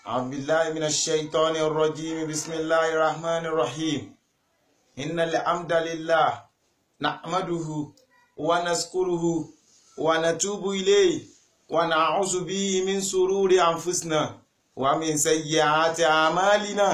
أعوذ بالله من الشيطان الرجيم. بسم الله الرحمن الرحيم. إن الحمد لله نحمده ونشكره ونتوب إليه ونعوذ به من شرور أنفسنا ومن سيئات أعمالنا.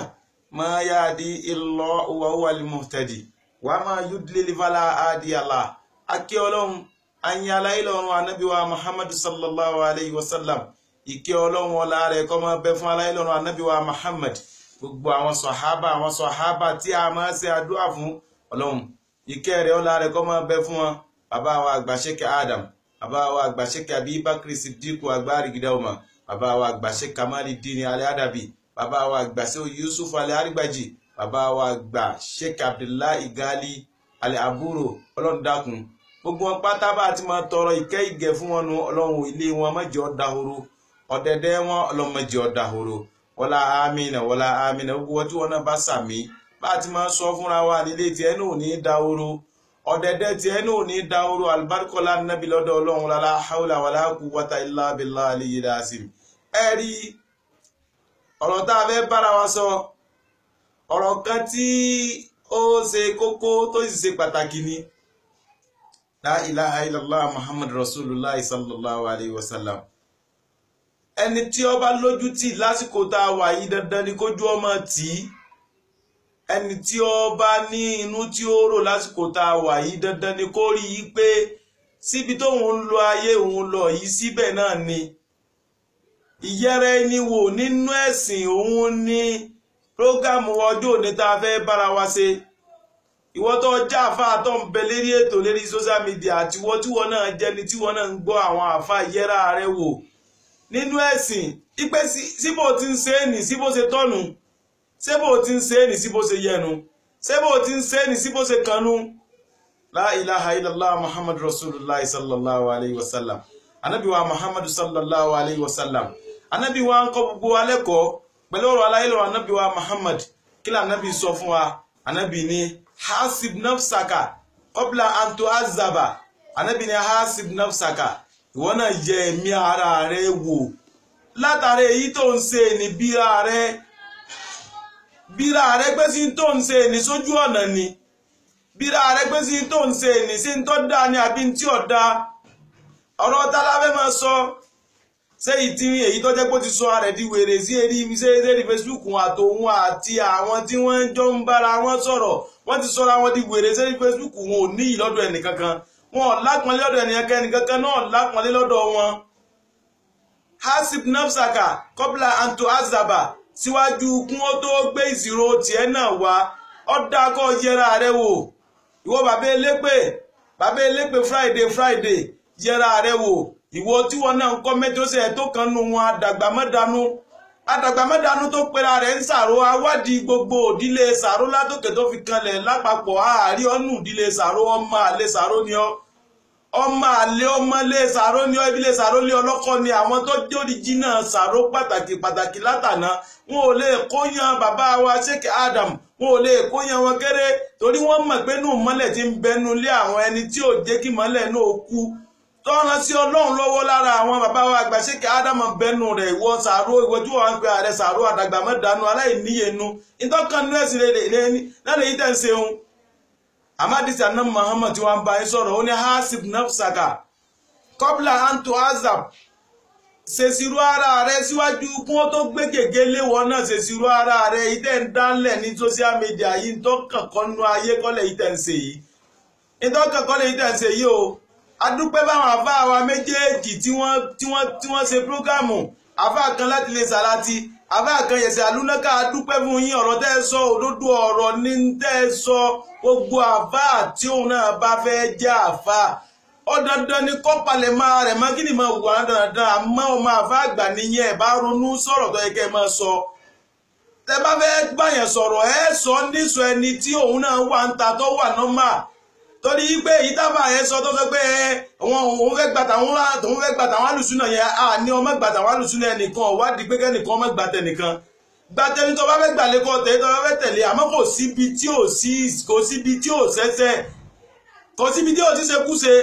ما يهدي الله وهو المهتدي وما يضلل فلا هادي له. Akí Ọlọ́run ayin aláìlọ́run Ànábì wa Muhammad sallallahu alayhi wa sallam. Ìkẹ́ Ọlọ́run ọlá rẹ̀ kó máa bẹ fún aláìlọ́run Ànábì wa Muhammad, gbogbo àwọn sọ̀hábà tí a máa ṣe àdúrà fún. Ọlọ́run ìkẹ́ rẹ̀ ọlá rẹ̀ kó máa bẹ fún wọn. Bàbá wa àgbà Sheikh Adam, bàbá wa àgbà Sheikh Abubakar Siddiq Agbárí Gidauma, bàbá wa àgbà Sheikh Kamaludin Al-Adabi, bàbá wa àgbà Sheikh Yusuf Al-Arigbaji, bàbá wa àgbà Sheikh Abdullahi Gali Al-Aburo. Ọlọ́run dákun, gbogbo wọn pátá bá ti máa tọrọ ìkẹ́ ìgẹ̀ fún wọn nu. Ọlọ́run ilé wọn má jẹ́ ó dahoro, ọ̀dẹ̀dẹ̀ wọn Ọlọ́run má jẹ́ ó dahoro. Wọlá amínà, wọlá amínà. Gbogbo wọn tí wọn náà bá sàmì bá ti máa sọ fúnra wa nílé tiẹ̀ náà ò ní dahoro, ọ̀dẹ̀dẹ̀ tiẹ̀ náà ò ní dahoro. Alibarikola nàbí lọ́dọ̀ Ọlọ́run, lálá haúlà wàlá quwwata illa billahi aliyyil azim. Ẹ rí ọ̀rọ̀ tá a fẹ́ bára wa sọ, ọ̀rọ̀ kan tí ó ṣe kókó tó sì ṣe pàtàkì ni. La ilaha illallah Muhammad Rasulullah sallallahu alayhi wa sallam. Ẹni tí ó bá lójú tì lásìkò tá a wà yìí, dandan ni kójú ọmọ tì í. Ẹni tí ó bá ní inú tí ó rò lásìkò tá a wà yìí, dandan ni kó rí i pé síbi tóun ń lo ayé òun lọ yìí, síbẹ̀ náà ni. Ìyẹra ẹni wò nínú ẹ̀sìn òun ni prógámù ọjọ́ òní tá a fẹ́ bára wa ṣe. Ìwọ tó jẹ́ àfáà tó ń bẹ lérí ètò lérí social media, àti ìwọ tí wọ́n náà jẹ́ni tí wọ́n náà ń gbọ́ àwọn àfáà, yẹra rẹ wò nínú ẹ̀sìn. Ipe síbò tí ń ṣe é nì síbò ṣe tọ́nu, síbò tí ń ṣe é nì síbò ṣe yẹnu, síbò tí ń ṣe é nì síbò ṣe kanú. La ilaha illallah Muhammad Rasulullah sallallahu alayhi wa sallam. Ànábì wa Muhammad sallallahu alayhi wa sallam. Ànábì wa ń kọ́ gbogbo wa lẹ́kọ̀ọ́ pẹ̀lú ọ̀rọ̀ aláìlọ́rọ̀ Ànábì wa Muhammad. Kí l'Ànábì sọ fún wa? Ànábì ní hasib nafsaka qabla an tu'azzaba. Ànábì ní hasib nafsaka, ìwọ náà yẹ ẹ̀mí ara rẹ wò látàrí èyí tó ń ṣe ní bíra rẹ pé sí tó ń ṣe ní sójú ọ̀nà ni, bíra rẹ pé sí tó ń ṣe ní sí tó dáa ni àbí tí ò dáa. Ọ̀rọ̀ tá la fẹ́ máa sọ ṣé ìtì èyí tó jẹ́ pé ó ti sọ ara ẹ̀ di wèrè sí eré Facebook àtòun àti àwọn tí wọ́n jọ ń bára wọn sọ̀rọ̀, wọ́n ti sọra wọn di wèrè sí Facebook. Wọn ò ní ìlọ́dọ̀ ẹnìkankan, wọn ò lápọnlé lọ́dọ̀ ẹnìkankan náà lápọnlé lọ́dọ̀ wọn. Hasib nafsaka qabla an tu'azzaba, síwájú kún ó tó gbé ìṣirò tiẹ̀ náà wá, ó dáa kó yẹra rẹ wò. Ìwọ bàbá elépè Friday yẹra rẹ wò. Ìwọ tí wọn náà ń kọ́ mẹ́tọ́sẹ̀ tó kan nu wọn, àdàgbàmọ́dánú tó pera rẹ̀ ń sàrò awádìí gbogbo òdílé sàrò látòkè tó fi kanlẹ̀ lápapọ̀. Àárí ọ̀nù ìdílé sàrò, ọmọ àlè sàrò ni ọ́, ọmọ àlè ọmọlé sàrò ni ọ́, ìbílẹ̀ sàrò lé ọlọ́kọ́ ni. Àwọn tó jẹ́ òdìjínà sàrò pàtàkì pàtàkì látàná, wọn ò lè kóyan bàbá wa Sheikh Adam, wọn ò lè kóyan wọn kéré, torí wọ́n mọ̀ pé nù mọ́lẹ̀ ti ń bẹnu lé àwọn ẹni tí ò jẹ́ kí mọ́lẹ̀ náà kú tọ́ran sí Ọlọ́run lọ́wọ́ lára àwọn bàbá wa àgbà Sheikh Adam bẹnu rẹ̀. Ìwọ sàrò, ìwọ tí wọ́n ń pe ààrẹ sàrò àdàgbàmọ́dánú aláìníyenu ìtọ́kànnú ẹ̀sìn lẹ́lẹ̀ yìí tẹ̀ ń ṣeun. Amadisi anam Muhammad tí wọ́n ń bá yín sọ̀rọ̀, ó ní hasib nafsaka qabla an tu'azzab, ṣèṣirò ara rẹ síwájú kún ó tó gbé gègé léwọ náà. Ṣèṣirò ara rẹ ìtẹ̀ ń dánlẹ̀ ní social media yìí, ìtọ́kànkọ́nú ayé kọ́lẹ̀ yìí tẹ̀ ń ṣe yìí, ìtọ́kànkọ́lẹ̀ yìí tẹ̀ ń ṣe yìí o. Adúpẹ́ báwọn àfáà wa méjèèjì tí wọ́n ṣe prógámù, àfáà kan láti lè sàláti, àfáà kan yẹ̀sẹ̀ àlúnákà. Adúpẹ́ fún yín, ọ̀rọ̀ tẹ́ ẹ sọ òdodo ọ̀rọ̀ ní tẹ́ ẹ sọ. Gbogbo àfáà tí òun náà bá fẹ́ jẹ́ àfáà, ó dandan ni kọ́pàlẹ̀ máa rẹ̀ má kí ni máa wà dandan. Àmọ́ ọmọ àfáà àgbà nìyẹn, ẹ̀ bá ronú sọ̀rọ̀ tó yẹ kẹ́ ẹ máa sọ. Tẹ́ bá fẹ́ báyẹn sọ̀rọ̀, ẹ sọ nísọ ẹni tí òun náà wà ń ta tó wà nọ́mà. Torí pé èyí tábà yẹn sọ tó sọ pé òun fẹ́ gbà tàwọn alùsùnà yẹn, à ní ọmọ gbà tàwọn alùsùnà ẹnìkan wádìí pé kẹ́nìkan ọmọ gbà tẹnìkan, gbà tẹni tó bá fẹ́ gbà lẹ́kọ̀ọ́ tẹ̀lé tó bá fẹ́ tẹ̀lé. Àmọ́ kò síbi tí ò sí, kò síbi tí ò sẹ́sẹ́, kò síbi tí ò ti ṣe kúṣe.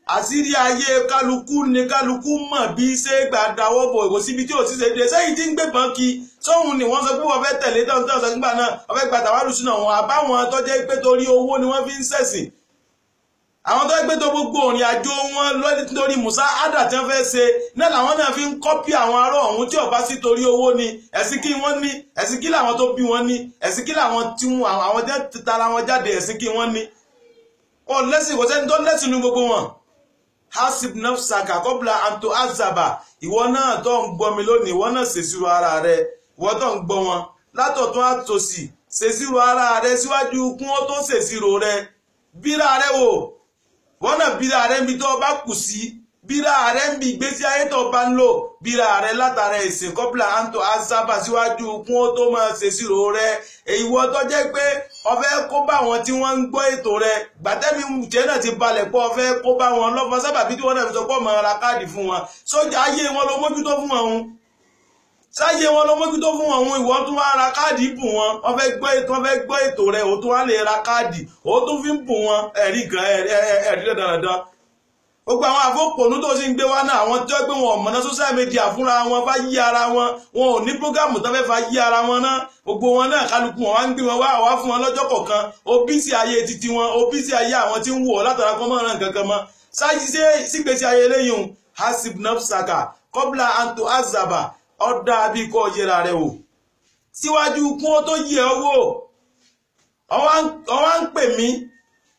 Àṣírí ayé kálukú ni kálukú mọ̀ bí ṣe gbà dáwọ́ bò, kò síbi tí ò ti ṣe dé. Sẹ́yìn tí ń gbébọn kí sóhun ni wọ́n sọ pé wọ́n fẹ́ tẹ̀lé tọ́ntọ́n sọ nígbà náà, wọ́n fẹ́ gba tàwárù sínú àwọn àbáwọn tó jẹ́ pé torí owó ni wọ́n fi ń ṣẹ̀sìn. Àwọn tó gbé tó gbogbo òrìn àjò wọn lórí Musa ada tí wọ́n fẹ́ ṣe náà làwọn náà fi ń kọ́pì àwọn ará ọ̀hún tí ó bá sí torí owó ni. Ẹ̀sìn kí wọ́n ní, ẹ̀sìn kí làwọn tó bí wọn ní, ẹ̀sìn kí làwọn tí àwọn tẹ́ tara wọn jáde, ẹ̀sìn kí wọ́n ní. Ọ lẹ́sìn, kò sẹ́ni tó lẹ́sìn ní gbogbo wọn. Hasib nafsaka kọ́bla anto azaba. Ìwọ náà tó ń gbọ́ mi lónìí, ìwọ náà ṣèṣirò ara rẹ. Ìwọ tó ń gbọ́ wọn látọ̀tún àtòsì, ṣèṣirò ara rẹ síwájú kún ó tó ṣèṣirò rẹ. Bíra rẹ wò, wọ́n náà bíra rẹ níbi tó bá kù sí, bíra rẹ níbi ìgbésí ayé tó bá ń lò, bíra rẹ látara ẹ̀sìn kọ́bla anto azaba síwájú kún ó tó máa ṣèṣirò rẹ. Ìwọ tó jẹ́ pé ó fẹ́ kó bá wọn tí wọ́n ń gbọ́ ètò rẹ, gbàtẹ́mi jẹ́ náà ti balẹ̀ pé ó fẹ́ kó bá wọn lọ́fọ́ sábàbí tí wọ́n náà fi sọ pé ọmọ ra káàdì fún wọn. Sójà ayé wọn ló mójútó fún wọn òun, sáyé wọn ló mójútó fún wọn òun, ìwọ tún wá ra káàdì bù wọn. Wọ́n fẹ́ gbọ́ ètò rẹ, òun tún wá lè ra káàdì, òun tún fi ń bù wọn. Ẹ̀rí gan, ẹ̀rí dandan. Gbogbo àwọn àfọ̀pọ̀nú tó sì ń gbé wá náà, àwọn tí wọ́n gbé wọn ọ̀mọ̀nà social media fúnra wọn bá yí ara wọn, wọn ò ní prógámù tó fẹ́ fa yí ara wọn náà. Gbogbo wọn náà kálukú wọn wá ń gbé wọn wá wá fún wọn lọ́jọ́ kọ̀ọ̀kan. Òbí sí ayé titi wọn, òbí sí ayé àwọn tí ń wò látara kọ́ mọ́ràn kankan mọ́. Sáyé sígbésí ayé eléyìí hùn. Hasib nafsaka kọ́bla anto azaba. Ọ̀dà bí kò yẹra rẹ o síwájú kún ó tó yẹ ọ wò. Ọwá ń pè mí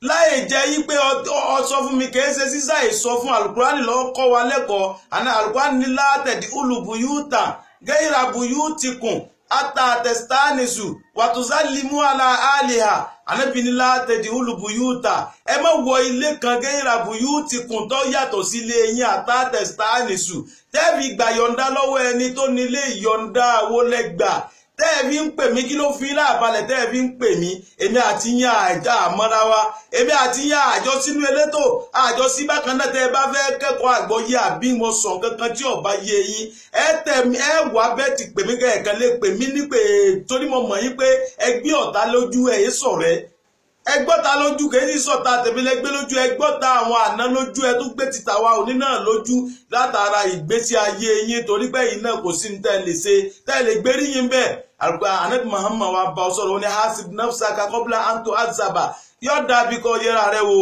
láì jẹ́ yí pé ọ sọ fún mi, kìí ṣe sísá ìsọ fún alukurani lọ́wọ́ kọ́ wa lẹ́kọ̀ọ́. Àná alukurani ní látẹ̀dí olùbùyúta gẹ́yìrà bùyútikùn ata tẹ̀sítánìsù wàtúnṣálímù àlà àlìhà. Ànábì ní látẹ̀dí olùbùyúta, ẹ má wọ ilé kan gẹ́yìrà bùyútikùn tó yàtọ̀ sí ilé yín ata tẹ̀sítánìsù tẹ́ẹ̀fì gbà yọ̀ǹda lọ́wọ́ ẹni tó nílé yọ̀ǹda wo lẹ́gbà tẹ́ẹ̀fì ń pè mí. Kí ló fi láàbalẹ̀ tẹ́ẹ̀fì ń pè mí? Èmi àti yín àjọ àmọ́ra wa, èmi àti yín àjọ sínú elétò àjọ sí bákan náà. Tẹ́ ẹ bá fẹ́ kẹ́kọ̀ọ́ àgbọ́yé àbí mo sọ kankan tí ọba yé yín, ẹ tẹ̀ ẹ wà bẹ́ẹ̀ ti pè mí kẹ̀kẹ́ lè pè mí nípè, torí mo mọ̀ yín pé ẹgbẹ́ ọ̀tá lójú ẹ̀ sọ̀rẹ́ ẹgbọ́ta lójú, kìí sì sọ̀tà tèmi lẹ́gbẹ́ lójú, ẹgbọ́ta àwọn àná lójú, ẹ tún gbé títà wa òní náà lójú látara ìgbésí ayé yín, torí pé yín náà kò sí ní tẹ́ lè ṣe tẹ́ lè gbérí yín bẹ́ẹ̀. Àgbà Ànábì Muhammad wa bá ọ sọ̀rọ̀, ó ní hasib nafsaka qabla an tu'azzaba. Yóò dàbí kó yẹra rẹ wò,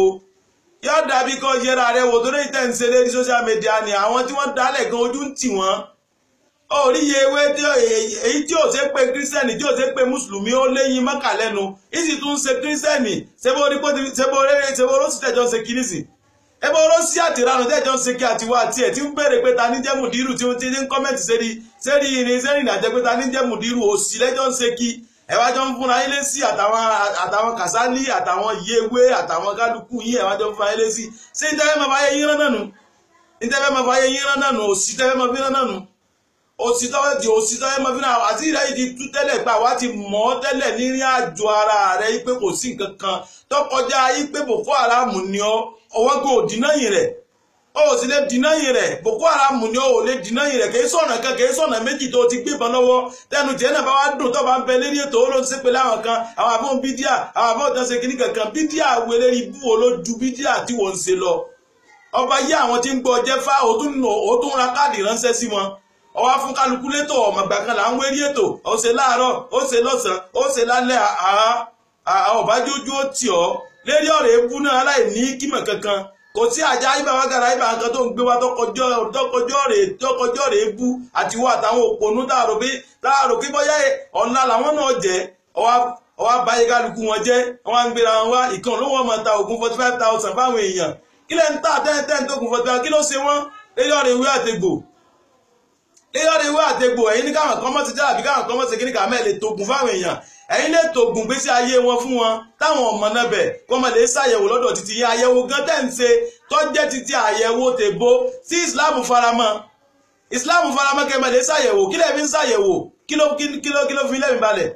yóò dàbí kó yẹra rẹ wò, torí ìtẹ̀ ń ṣe lérí social media ni àwọn tí wọ́n dálẹ̀ gan ojú ń tì wọ́n. Orí ewé èyí tí ò ṣe pé kírísítẹ́nì tí ò ṣe pé mùsùlùmí ó léyìn mọ́kà lẹ́nu, ìsì tún ṣe kírísítẹ́nì. Ṣebo sì tẹ̀jọ́ ṣe kírísì, ebo sí àtìránù tẹ̀jọ́ ṣe kí àtiwá àti ẹ̀ tí ń béèrè pé ta ní jẹ́ mùdírù, tí ó ti ń kọ́mẹ̀tì sẹ́rí sẹ́rí irin sẹ́rí ìrìnàjẹ́ pé ta ní jẹ́ mùdírù, òsì lẹ́jọ́ ń ṣe kí ẹ̀wá jọ ń fúnra yín lésì, àtàwọn kàsálí àtàwọn yewé àtàwọn kálukú yín, ẹ̀wá jọ ń fúnra yín lésì. Ṣé ní tẹ́fẹ́ máa fàyè yín rán náà nù? Ní tẹ́fẹ́ máa fàyè yín rán náà nù? Òsì tẹ́fẹ́ máa fi rán náà nù? Òsìtọ́ di òsìtọ́ ẹ máa fi náà àti ìrẹ́ yìí ti tú tẹ́lẹ̀ gbà wá ti mọ̀ ọ́ tẹ́lẹ̀ nírìn àjò ara rẹ̀ pé kò sí nǹkan kan tó kọjá yìí pé Boko Haram ni ọ́, ọwọ́ gbé òdìnáyìn rẹ̀, ó sì lè dìnáyìn rẹ̀. Boko Haram ni ọ́, ò lè dìnáyìn rẹ̀. Kìí sọ̀nà kan, kìí sọ̀nà méjì tó ti gbébọn lọ́wọ́ tẹnu tiẹ̀ náà bá wá dùn tó bá ń bẹ lérí ètò ó ló ń ṣépè láwọn kan, àwọn àbọ̀n bídíà, àwọn àbọ̀n tán ṣe kíní kankan. Bídíà wẹlé ibú wo ló ju bídíà tí wọ́n ń ṣe lọ? Ọba yé àwọn tí ń gbọ́ jẹ́ fá, ó tún ra káàdì ránṣẹ́ sí wọn, ọwá fún kálukú létò ọmọgbà kan là ń wérí ètò, ó ṣe láàárọ̀, ó ṣe lọ́sàn-án, ó ṣe lálẹ́. Ọ̀bájójú ó tì ọ́ lérí ọ̀rọ̀ ebú náà aláìní kímọ̀ kankan. Kò sí àjà ibàwágàrà ibà nǹkan tó ń gbé wá tọkọjọ́ rẹ̀ ebú àtiwọ́ àtàwọn òpònú táàrò kí bóyá ọ̀la làwọn náà jẹ́. Ọwá báyé kálukú wọn jẹ́, wọ́n á ń gbéra wọn wá. Ìkan ló wọ́n máa ta oògùn 45,000 fáwọn èèyàn. Kí lẹ́ ń tà tẹ́ntẹ́n tó oògùn 45, kí ló ṣe wọ́n lérí ọ̀rọ̀ ìwé àtegbò? Léyọ́rọ̀ ìwé àtegbò ẹ̀yin ní káwọn kan mọ́ ti jáàbí káwọn kan mọ́ ti kíníkà mẹ́ lè togun fáwọn èèyàn. Ẹ̀yin lè togun gbésí ayé wọn fún wọn táwọn ọmọ náà bẹ̀ kọ́ mọ̀ lè ṣàyẹ̀wò lọ́dọ̀ títí yín. Àyẹ̀wò gan tẹ̀ ń ṣe tó jẹ́ títí àyẹ̀wò tèbo tí Islam faramọ́, Islam faramọ́ kẹ́ mọ̀ lè ṣàyẹ̀wò. Kí lẹ̀ fi ń ṣàyẹ̀wò? Kí ló fi lẹ́mìí balẹ̀?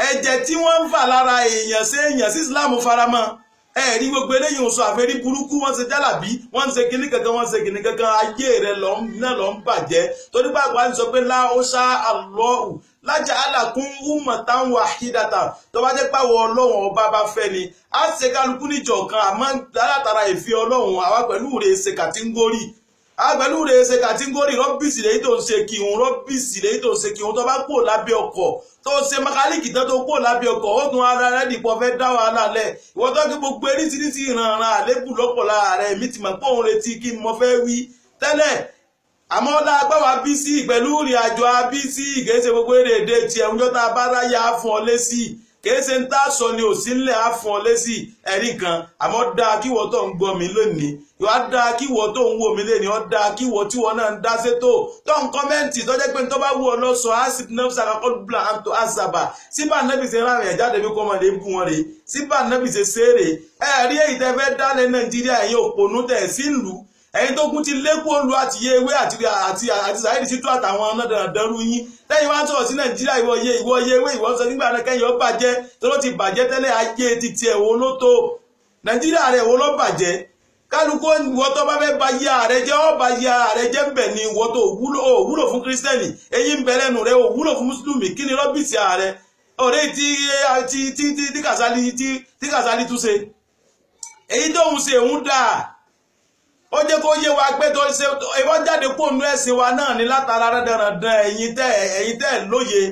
Ẹ̀jẹ̀ tí wọ́n ń fà lára èèyàn sí èèyàn sí Islam faramọ́. Ẹ rí gbogbo eléyìí ń sọ àfẹ́rí burúkú, wọ́n ṣe jálàbí, wọ́n ń ṣe kinní kankan, wọ́n ṣe kinní kankan, ayé rẹ̀ náà lọ ń bàjẹ́. Torí pàápàá ń sọ pé láóṣá àlọ́hù lájà alákún ummatan wahidata, tó bá jẹ́ pàwọ̀ ọlọ́run ọba bá fẹ́ ni á ṣe kálukú níjọ kan, àmọ́ látara ìfẹ́ ọlọ́run àwa pẹ̀lú rẹ̀ ṣe kàtíngórì, pẹ̀lú rẹ̀ ṣe kàtíngórì. Rọ́bìsì lèyí tó ń ṣe kí òun, rọ́bìsì lèyí tó ń ṣe kí òun. Tó bá kúrò lábẹ́ ọkọ̀ tó ṣe mẹkáníìkì tán tó kúrò lábẹ́ ọkọ̀, ó tún ara rẹ̀ dìpọ̀ fẹ́ dá wàhálà lẹ̀. Ìwọ tó kí gbogbo eríṣiríṣi ìrànràn àlébù lọ́pọ̀ lára rẹ̀, mi ti mọ̀ pé òun retí kí mo fẹ́ wí tẹ́lẹ̀. Àmọ́ ọlá agbáwa bí sí pẹ̀lú ìrìn àjò abí sí, kìí ṣe gbogbo èrè èdè tiẹ̀ ń jọ́ta bá ráyà á fún ọ lésì, kìí ṣe ń tá sọ ni ò sí ńlẹ̀ á fún ọ lésì ẹ̀rí kan. Àmọ́ dáa kí wọ́n tó ń gbọ́ mi lónìí, ìwà dáa kí wọ́n tó ń wò mí lónìí, ó dáa kí wọ́n tí wọ́n náà ń dá sétò tó ń kọ́mẹ́ǹtì tó jẹ́ pé tó bá wù ọ lọ sọ asip nafsa kakọ́dúbla àǹtó azaba síbà nẹ́bì ṣe rárẹ̀ ẹ̀ jáde bí kò mọ̀ lè bú wọn rè, síbà nẹ́bì ṣe ṣeré. Ẹ̀rí èyí tẹ́ fẹ́ dálẹ̀ Nàìjíríà, ẹ̀yin òpònú tẹ̀ sí ìlú, ẹ̀yin tó kún ti lékún olú àti yé ewé àti àti àti Saheed Shittu àtàwọn ọ̀nàdàndànrú yín tẹ́yìn wá ń sọ̀rọ̀ sí Nàìjíríà, ìwọ yé ìwọ yé ewé ìwọ sọ nígbà náà kẹ́yìn ó bàjẹ́ tó ló ti bàjẹ́ tẹ́lẹ̀, ayé titi ẹ̀ wo ló tó Nàìjíríà rẹ̀ wo ló bàjẹ́. Kálukú ìwọ tó bá fẹ́ ba yé ààrẹ jẹ́, ó ba yé ààrẹ jẹ́ ń bẹ̀ ni. Ìwọ tó wúlò fún kírísítẹ́nì, eyín ń bẹ lẹ́nu rẹ̀, ò wúlò fún mùsùlùmí, kí ni rọ́bìsì ààrẹ ọ̀rẹ́ tí tí tí tí Kàsálí tí Kàsálí tún ṣe èyí tó ń ṣe òun dáa. Ó jẹ́ kó yé wa pé tó ṣe ìwọ́n jáde kó nu ẹ̀sìn wa náà ní látara dandan. Ẹ̀yin tẹ́ lóye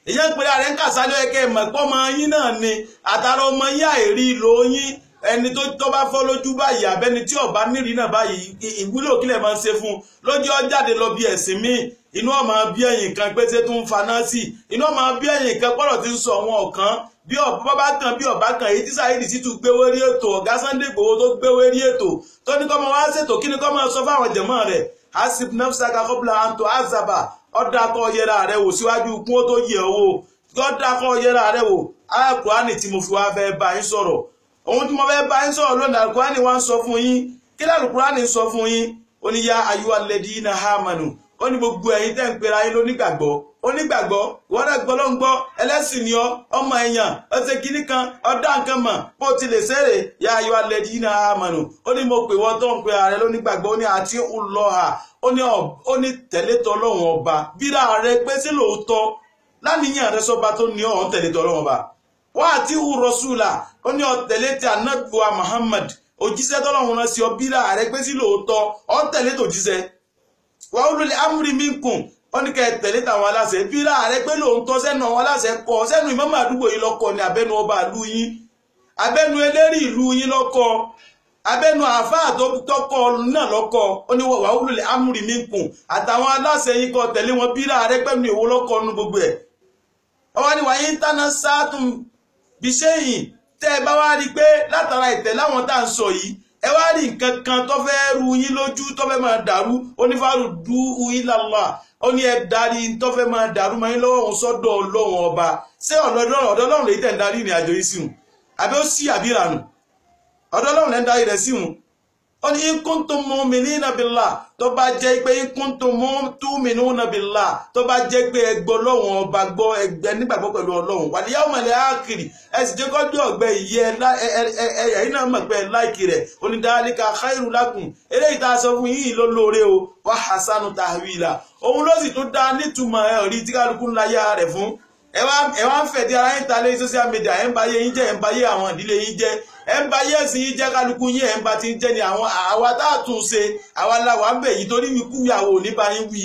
ìyẹn ń pè ààrẹ ń Kàsálí, ẹ̀kẹ́ mọ̀ pé ọmọ yín náà ni àtàrà ọmọ yín àìrí ìlò yín. Ẹni tó bá fọ́ lójú báyìí àbẹ́ni tí ọba nírìí náà báyìí, ìwúlò kílẹ̀ máa ń ṣe fún un lójú ọ jáde lọ bí ẹ̀sìn míì, inú ọmọ bí ẹ̀yìn kan pé ṣé tún ń faná sí, inú ọmọ bí ẹ̀yìn kan pọ̀rọ̀ tí ń sọ àwọn ọ̀kan bí ọba bá kan bí ọba kan. Èyí tí Saheed Shittu gbéwé rí ètò, ọ̀gá Sunday Igboho tó gbéwé rí ètò tó ní kọ́ máa wá ṣètò, kí ni kọ́ máa sọ fáwọn jẹ̀mọ́ rẹ̀? Asib nafsaka qabla an tu'azzaba, ọ̀dà kọ́ yẹra rẹ̀ wò síwájú kún ó tó yẹ owó, ọ̀dà kọ́ yẹra rẹ̀ wò. Al-Qur'ani tí mo fi wá fẹ́ bá yín sọ̀rọ̀, ohun tí mo fẹ́ bá yín sọ̀rọ̀ lónìí, Al-Qur'ani wá ń sọ fún yín. Kí l'Al-Qur'ani ń sọ fún yín? Ó ní ya ayyuhalladhina amanu, ó ní gbogbo ẹ̀yin tẹ́ ń pera yín lónígbàgbọ́, onígbàgbọ́, ìwọ́n náà gbọ́ ló ń gbọ́, ẹlẹ́sìn ni ọ́, ọmọ èèyàn, ọ̀sẹ̀ kìíní kan, ọ̀dà nǹkan mọ̀, bó ti lè ṣeré, ya ayyuhalladhina amanu, ó ní mo pè wọ́n tó ń pe ààrẹ lónígbàgbọ́, ó ní àti ńlọ́ha, ó ní tẹ̀lé tọlọ́run ọba, bíra rẹ pé sí lóòótọ́ láníyàn rẹ sọba tó ní ọ̀hún tẹ̀lé tọlọ́run ọba, wọ́n àti rọ̀ṣùlà, ó ní ọ̀tẹ̀lé ti ànábì wa Muhammad, òjíṣẹ́ tọ́lọ́run rán sí ọ, bíra rẹ pé sí lóòótọ́ ọ̀ tẹ̀lé tòjíṣẹ́, wa ulul amri minkum, ó ní kẹ́ tẹ̀lé tàwọn aláṣẹ, bíra rẹ pé lóòótọ́ sẹ́nu àwọn aláṣẹ kọ, sẹ́nu ìmáàmù àdúgbò yìí lọ́kọ ni, abẹ́nu ọba ìlú yín, abẹ́nu eléré ìlú yín lọ́kọ, abẹ́nu àáfàá tó tọkọ náà lọ́kọ. Ó ní wa ulul amri minkum, àtàwọn aláṣẹ yín kọ tẹ̀lé wọn, bíra rẹ pẹ̀lú èwo lọ́kọ nu gbogbo ẹ̀. Ọwọ́ ni wàyí ń tánà sáàtún bí ṣéyìn, tẹ́ ẹ bá wá rí i pé látara ìtẹ̀ láwọn tá à ń sọ yìí, ẹ wá rí nǹkan kan tó fẹ́ ru yín lójú, tó fẹ́ máa dàrú, onífàrú du ìlàlá, ó ní ẹ darí tó fẹ́ máa dàrú máa yín lọ́wọ́ òun sọ́dọ̀ Ọlọ́run ọba. Ṣé ọ̀dọ̀ Ọlọ́run lèyí tẹ̀ ń darí ìrìn àjò yìí sí hùn, àbí ó sì àbí ìrànù? Ọ̀dọ̀ Ọlọ́run lẹ́ ń darí rẹ̀ sí hùn. Ó ní in kuntum mu'minina billah, tó bá jẹ́ pé in kuntum tu'minuna billah, tó bá jẹ́ pé ẹ gbọ́ Ọlọ́run ọba gbọ́, ẹgbẹ́ nígbàgbọ́ pẹ̀lú Ọlọ́run, wal yawmil akhir, ẹ sì jẹ́ kọ́jú ọ̀gbẹ́ ìyẹ́ ẹ̀yin náà mọ̀ pé ẹ láìkì rẹ̀. Ó ní dhalika khairu lakum, eléyìí tá a sọ fún yín ló lóore o, wa hasanu tahwila, òun ló sì tún dá nítumọ̀ ẹ̀rí tí kálukú ńlá yá rẹ̀ fún. Ẹ wá ń fẹ̀dí ara yín ta lé social media, ẹ̀ ń ba yé yín jẹ́, ẹ̀ ń ba yé àwọn ìdílé yín jẹ́, ẹ̀ ń ba yé ẹ̀sìn yín jẹ́, kálukú yín ẹ̀ ń ba ti ń jẹ́ ni. Àwọn àwa tá a tún ṣe, àwa la wà ń bẹ̀ yìí torí ikú ìyàwó ò ní bá yín wí.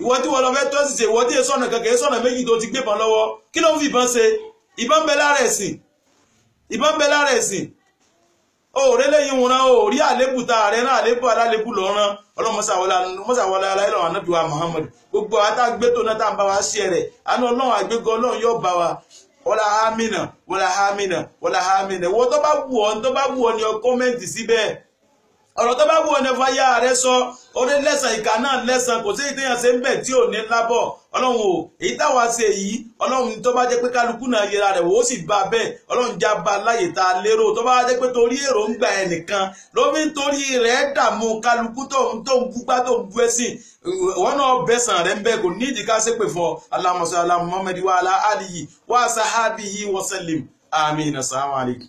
Ìwọ tí wọ́n lọ fẹ́ tọ́sí ṣe, ìwọ tí èso ọ̀nà kankan, èso ọ̀nà méjì tó ti gbé bọn lọ́wọ́, kí ló ń fi ìbọn ṣe? Ìbọn ń bẹ lára ẹ̀sìn, ìbọn ń bẹ lára ẹ̀sìn. Òòrè lẹ́yìn wọn náà, òòrí àlébù tá ààrẹ náà, àlébù alálébù lọ́rán. Ọlọ́mọsàwọlá aláìlọ́wọ̀n anábì wa Muhammad, gbogbo àtàgbétò náà tá à ń bá wa ṣe rẹ̀, àánú Ọlọ́run àgbéga Ọlọ́run yóò bá wa. Wọlá amínà, wọlá amínà, wọlá amínà. Ìwọ tó bá wù ọ́, tó bá wù ọ́ ni ọ kọ́mẹ́ǹtì síbẹ̀. Ọ̀rọ̀ tó bá wù ọ́ ní fàyà rẹ sọ. Orí lẹ́sàn ìkà náà lẹ́sàn, kò sí ìtẹ̀yàn ṣe ń bẹ̀ tí ò ní lábọ̀. Ọlọ́run o, èyí táwa ṣe yìí, Ọlọ́run tó bá jẹ́ pé kálukú náà yẹra rẹ̀ wò ó sì bá bẹ́ẹ̀, Ọlọ́run já ba láyè tá a lérò. Tó bá jẹ́ pé torí èròǹgbà ẹnìkan ló fi ń torí rẹ̀ dààmú kálukú tó ń búgbá tó ń bú ẹ̀sìn, wọn náà bẹ̀sàn rẹ̀ ń bẹ̀, kò ní ìdí ká ṣépè fún ọ. Allahumma salli ala Muhammad wa ala alihi wa sahabihi wa sallim. Àmín. Assalamu alaikum.